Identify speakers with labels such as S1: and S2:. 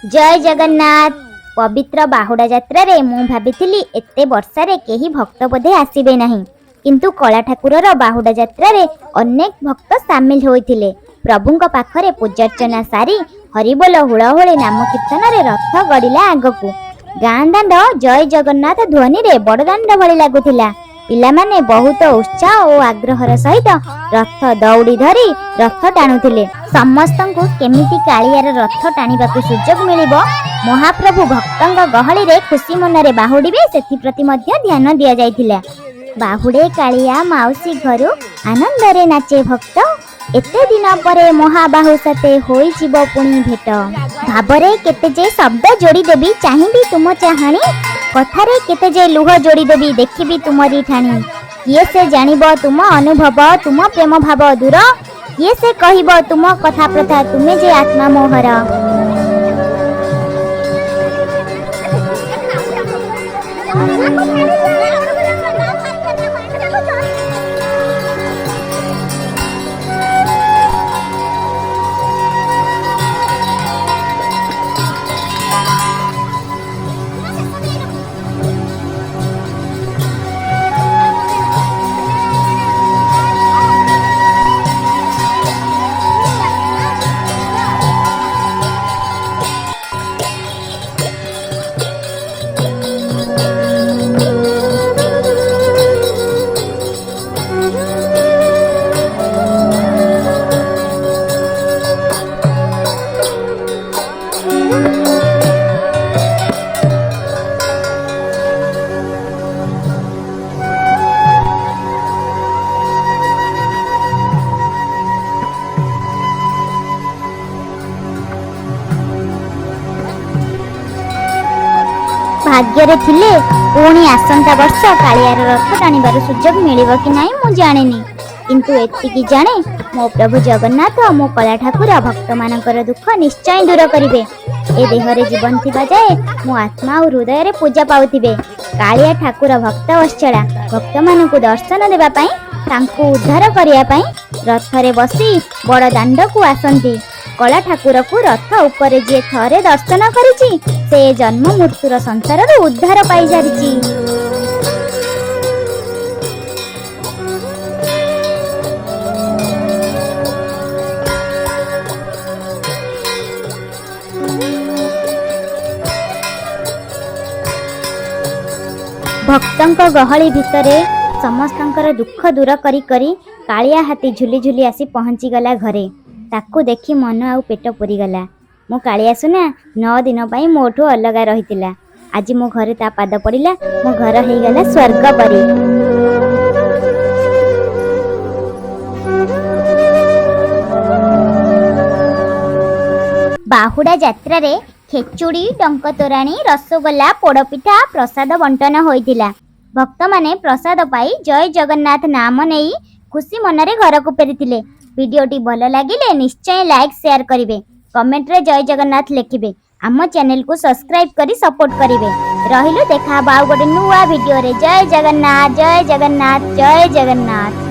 S1: ଜୟ ଜଗନ୍ନାଥ। ପବିତ୍ର ବାହୁଡ଼ା ଯାତ୍ରାରେ ମୁଁ ଭାବିଥିଲି ଏତେ ବର୍ଷାରେ କେହି ଭକ୍ତ ବୋଧେ ଆସିବେ ନାହିଁ, କିନ୍ତୁ କଳା ଠାକୁରର ବାହୁଡ଼ା ଯାତ୍ରାରେ ଅନେକ ଭକ୍ତ ସାମିଲ ହୋଇଥିଲେ। ପ୍ରଭୁଙ୍କ ପାଖରେ ପୂଜାର୍ଚ୍ଚନା ସାରି ହରିବୋଲ ହୁଳହୁଳି ନାମ କୀର୍ତ୍ତନରେ ରଥ ଗଡ଼ିଲା ଆଗକୁ। ଗାଁ ଦାଣ୍ଡ ଜୟ ଜଗନ୍ନାଥ ଧ୍ୱନିରେ ବଡ଼ଦାଣ୍ଡ ଭଳି ଲାଗୁଥିଲା। ପିଲାମାନେ ବହୁତ ଉତ୍ସାହ ଓ ଆଗ୍ରହର ସହିତ ରଥ ଦଉଡ଼ି ଧରି ରଥ ଟାଣୁଥିଲେ। ସମସ୍ତଙ୍କୁ କେମିତି କାଳିଆର ରଥ ଟାଣିବାକୁ ସୁଯୋଗ ମିଳିବ, ମହାପ୍ରଭୁ ଭକ୍ତଙ୍କ ଗହଳିରେ ଖୁସି ମନରେ ବାହୁଡ଼ିବେ, ସେଥିପ୍ରତି ମଧ୍ୟ ଧ୍ୟାନ ଦିଆଯାଇଥିଲା। ବାହୁଡ଼େ କାଳିଆ ମାଉସୀ ଘରୁ, ଆନନ୍ଦରେ ନାଚେ ଭକ୍ତ। ଏତେ ଦିନ ପରେ ମହାବାହୁ ସାଥେ ହୋଇଯିବ ପୁଣି ଭେଟ। ଭାବରେ କେତେ ଯେ ଶବ୍ଦ ଯୋଡ଼ିଦେବି, ଚାହିଁବି ତୁମ ଚାହାଣୀ। କଥାରେ କେତେ ଯେ ଲୁହ ଯୋଡ଼ିଦେବି, ଦେଖିବି ତୁମରି ଠାଣି। କିଏ ସେ ଜାଣିବ ତୁମ ଅନୁଭବ, ତୁମ ପ୍ରେମ ଭାବ ଦୂର। କିଏ ସେ କହିବ ତୁମ କଥା ପ୍ରଥା, ତୁମେ ଯେ ଆତ୍ମା ମୋହର। ଭାଗ୍ୟରେ ଥିଲେ ପୁଣି ଆସନ୍ତା ବର୍ଷ କାଳିଆର ରଥ ଟାଣିବାର ସୁଯୋଗ ମିଳିବ କି ନାହିଁ ମୁଁ ଜାଣିନି, କିନ୍ତୁ ଏତିକି ଜାଣେ ମୋ ପ୍ରଭୁ ଜଗନ୍ନାଥ, ମୋ କଳା ଠାକୁର ଭକ୍ତମାନଙ୍କର ଦୁଃଖ ନିଶ୍ଚୟ ଦୂର କରିବେ। ଏ ଦେହରେ ଜୀବନ ଥିବା ଯାଏ ମୋ ଆତ୍ମା ଆଉ ହୃଦୟରେ ପୂଜା ପାଉଥିବେ। କାଳିଆ ଠାକୁର ଭକ୍ତ ବତ୍ସଳା, ଭକ୍ତମାନଙ୍କୁ ଦର୍ଶନ ଦେବା ପାଇଁ, ତାଙ୍କୁ ଉଦ୍ଧାର କରିବା ପାଇଁ ରଥରେ ବସି ବଡ଼ ଦାଣ୍ଡକୁ ଆସନ୍ତି। କଳା ଠାକୁରକୁ ରଥ ଉପରେ ଯିଏ ଥରେ ଦର୍ଶନ କରିଛି, ସେ ଜନ୍ମ ମୃତ୍ୟୁର ସଂସାରରୁ ଉଦ୍ଧାର ପାଇସାରିଛି। ଭକ୍ତଙ୍କ ଗହଳି ଭିତରେ ସମସ୍ତଙ୍କର ଦୁଃଖ ଦୂର କରି କରି କାଳିଆ ହାତୀ ଝୁଲି ଝୁଲି ଆସି ପହଞ୍ଚିଗଲା ଘରେ। ତାକୁ ଦେଖି ମନ ଆଉ ପେଟ ପୁରିଗଲା। ମୋ କାଳିଆ ସୁନା 9 ଦିନ ପାଇଁ ମୋଠୁ ଅଲଗା ରହିଥିଲା। ଆଜି ମୋ ଘରେ ତା ପାଦ ପଡ଼ିଲା, ମୋ ଘର ହେଇଗଲା ସ୍ୱର୍ଗ ପରି। ବାହୁଡ଼ା ଯାତ୍ରାରେ ଖେଚୁଡ଼ି, ଡଙ୍କ ତୋରାଣୀ, ରସଗୋଲା, ପୋଡ଼ପିଠା ପ୍ରସାଦ ବଣ୍ଟନ ହୋଇଥିଲା। ଭକ୍ତମାନେ ପ୍ରସାଦ ପାଇ ଜୟ ଜଗନ୍ନାଥ ନାମ ନେଇ ଖୁସି ମନରେ ଘରକୁ ଫେରିଥିଲେ। ଭିଡ଼ିଓଟି ଭଲ ଲାଗିଲେ ନିଶ୍ଚୟ ଲାଇକ୍, ସେୟାର କରିବେ, କମେଣ୍ଟରେ ଜୟ ଜଗନ୍ନାଥ ଲେଖିବେ, ଆମ ଚ୍ୟାନେଲକୁ ସବସ୍କ୍ରାଇବ କରି ସପୋର୍ଟ କରିବେ। ରହିଲୁ, ଦେଖା ହବ ଆଉ ଗୋଟେ ନୂଆ ଭିଡ଼ିଓରେ। ଜୟ ଜଗନ୍ନାଥ, ଜୟ ଜଗନ୍ନାଥ, ଜୟ ଜଗନ୍ନାଥ।